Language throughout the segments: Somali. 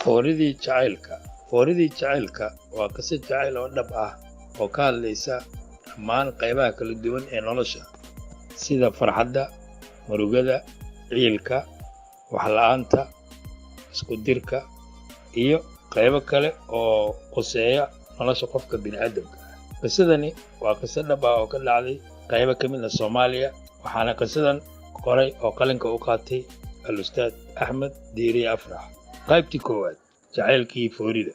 Fooridii Jacaylka. Fooridii Jacaylka waa qiso jacayl oo dhab ah oo ka hadlaysa dhammaan qaybaha kala duwan ee nolosha, sida farxadda, murugada, ciilka, wax la'aanta, isku dirka iyo qaybo kale oo quseeya nolosha qofka bini'aadamka ah. Qisadani waa qiso dhab ah oo ka dhacday qaybo ka mid ah Soomaaliya, waxaana qisadan qoray oo qalinka u qaatay Al-Ustaad Axmed Diiriye Afrax. Qaybtii koowaad, Jacaylkii Foorida.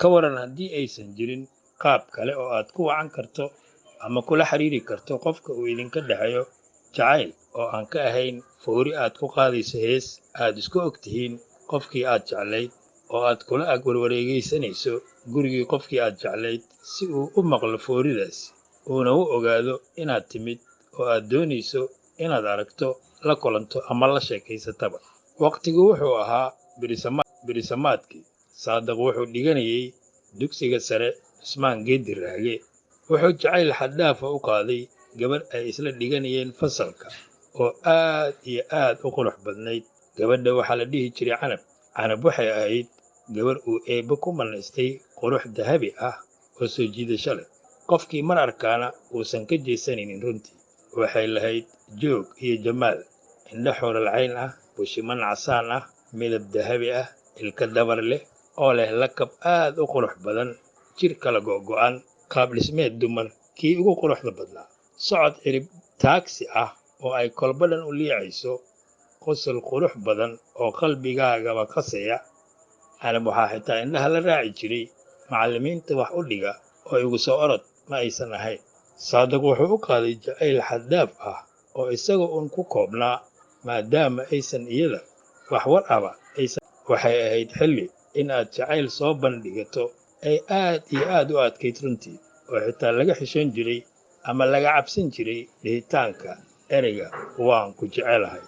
Ka waran haddii aysan jirin qaab kale oo aad ku wacan karto ama kula xiriiri karto qofka uu idinka dhexeeyo jacayl oo aan ka ahayn foori aad ku qaadayso hees aad isku og tihiin qofkii aad jeclayd oo aad kula ag warwareegaysanayso gurigii qofkii aad jeclayd si uu u maqlo fooridaas, uuna u ogaado inaad timid oo aad doonayso inaad aragto, la kulanto ama la sheekaysataba? Waqtigu wuxuu ahaa berisamaadkii. Saadiq wuxuu dhiganayay dugsiga sare Cusmaan Geedi Raage. Wuxuu jacayl xad dhaaf ah u qaaday gabarh ay isla dhiganayeen fasalka oo aad iyo aad u qurux badnayd. Gabadha waxaa la dhihi jiray Canab. Canab waxay ahayd gabarh uu Eebbe ku manaystay qurux dahabi ah oo soo jiidasho leh, qofkii mar arkaana uusan ka jeesanaynin runtii. Waxay lahayd joog iyo jamaal, indho xuural cayn ah, bushiman casaan ah, midab dahabi ah, ilka dabar leh oo leh lakab aad u qurux badan, jir kala go'go'an, qaab dhismeed dumar kii ugu quruxda badnaa, socod cirib taagsi ah oo ay kolba dhan u liicayso, qosol qurux badan oo qalbigaagaba qasaya. Canab waxaa xitaa indhaha la raaci jiray macallimiinta wax u dhiga oo igu soo orod ma aysan ahayn. Saadiq wuxuu u qaaday jacayl xad dhaaf ah oo isaga uun ku koobnaa, maadaama aysan iyada wax war ahba aysan. Waxay ahayd xilli in aad jacayl soo bandhigato ay aad iyo aad u adkayd runtii, oo xitaa laga xishoon jiray ama laga cabsan jiray dhihitaanka ereyga "waan ku jecelahay".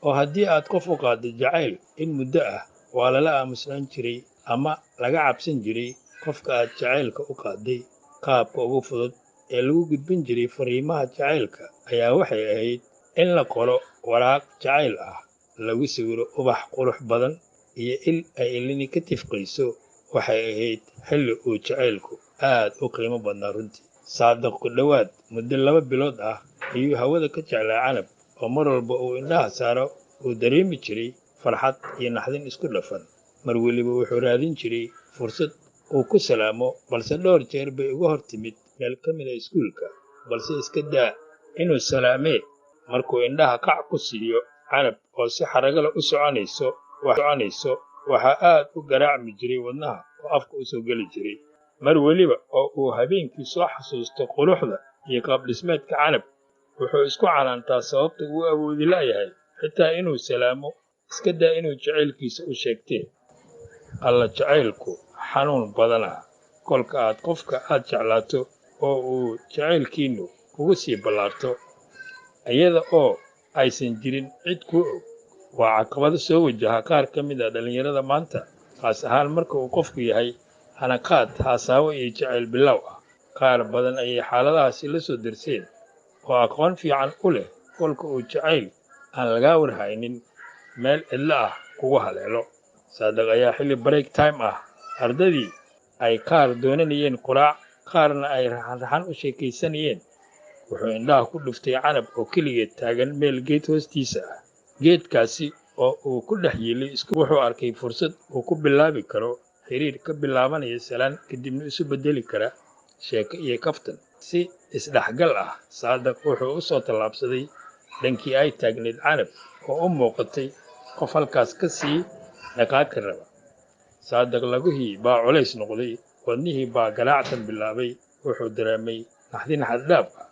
Oo haddii aad qof u qaaddo jacayl in muddo ah, waa lala aamusnaan jiray ama laga cabsan jiray qofka aad jacaylka u qaadday. Qaabka ugu fudud ee lagu gudbin jiray fariimaha jacaylka ayaa waxay ahayd in la qoro waraaq jacayl ah, lagu sawiro ubax qurux badan iyo il ay ilini ka tifqayso. Waxay ahayd xilli uu jacaylku aad u qiimo badnaa runtii. Saadiq ku dhowaad muddo 2 bilood ah ayuu hawada ka jeclaa Canab, oo mar walba uu indhaha saaro uu dareemi jiray farxad iyo naxdin isku dhafan. Mar weliba wuxuu raadin jiray fursad uu ku salaamo, balse dhowr jeer bay uga hor timid meel ka mid ah iskuulka, balse iska daa inuu salaamee, markuu indhaha qac ku siiyo Canab oo si xarago leh u soconayso, waxaa aad u garaacmi jiray wadnaha oo afka u soo geli jiray. Mar weliba oo uu habeenkii soo xasuusto quruxda iyo qaab dhismeedka Canab, wuxuu isku canaantaa sababta uu awoodi la'yahay xitaa inuu salaamo, iska daa inuu jacaylkiisa u sheegtee. Alla, jacaylku xanuun badanaa kolka aad qofka aad jeclaato oo uu jacaylkiinnu kugu sii ballaarto iyada oo aysan jirin cid kuu og. Waa caqabado soo wajaha qaar ka mid ah dhallinyarada maanta, khaas ahaan marka uu qofku yahay hanaqaad haasaawo iyo jacayl bilow ah. Qaar badan ayay xaaladahaasi la soo darseen oo aqoon fiican u leh kolka uu jacayl aan lagaa warhaynin meel cidlo ah kugu haleelo. Saadiq ayaa xilli break time ah, ardadii ay qaar doonanayeen quraac, qaarna ay raxan raxan u sheekaysanayeen, wuxuu indhaha ku dhuftay Canab oo keligeed taagan meel geed hoostiisa ah. Geedkaasi oo uu ku dhex yiilay, wuxuu arkay fursad uu ku bilaabi karo xiriir ka bilaabanaya salaan, kadibna isu beddeli kara sheeko iyo kaftan si isdhexgal ah. Saadiq wuxuu u soo tallaabsaday dhankii ay taagnayd Canab oo u muuqatay qof halkaas ka sii dhaqaaqi raba. Saadiq lugihii baa culays noqday, wadnihii baa garaactan bilaabay, wuxuu dareemay naxdin xad dhaaf ah.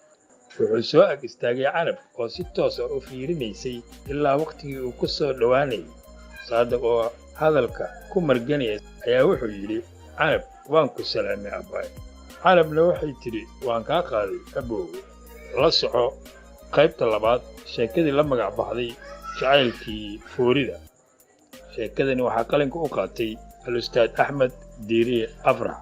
Wuxuu soo ag istaagay Canab oo si toos ah u fiirinaysay ilaa waqtigii uu ku soo dhowaanayay. Saadiq oo hadalka ku marganaya ayaa wuxuu yidhi, "Canab, waan ku salaamay, abbaay." Canabna waxay tidhi, "Waan kaa qaaday, aboowe." La soco qaybta labaad, sheekadii la magac baxday Jacaylkii Foorida. Sheekadani waxaa qalinka u qaatay Al-Ustaad Axmed Diiriye Afrax.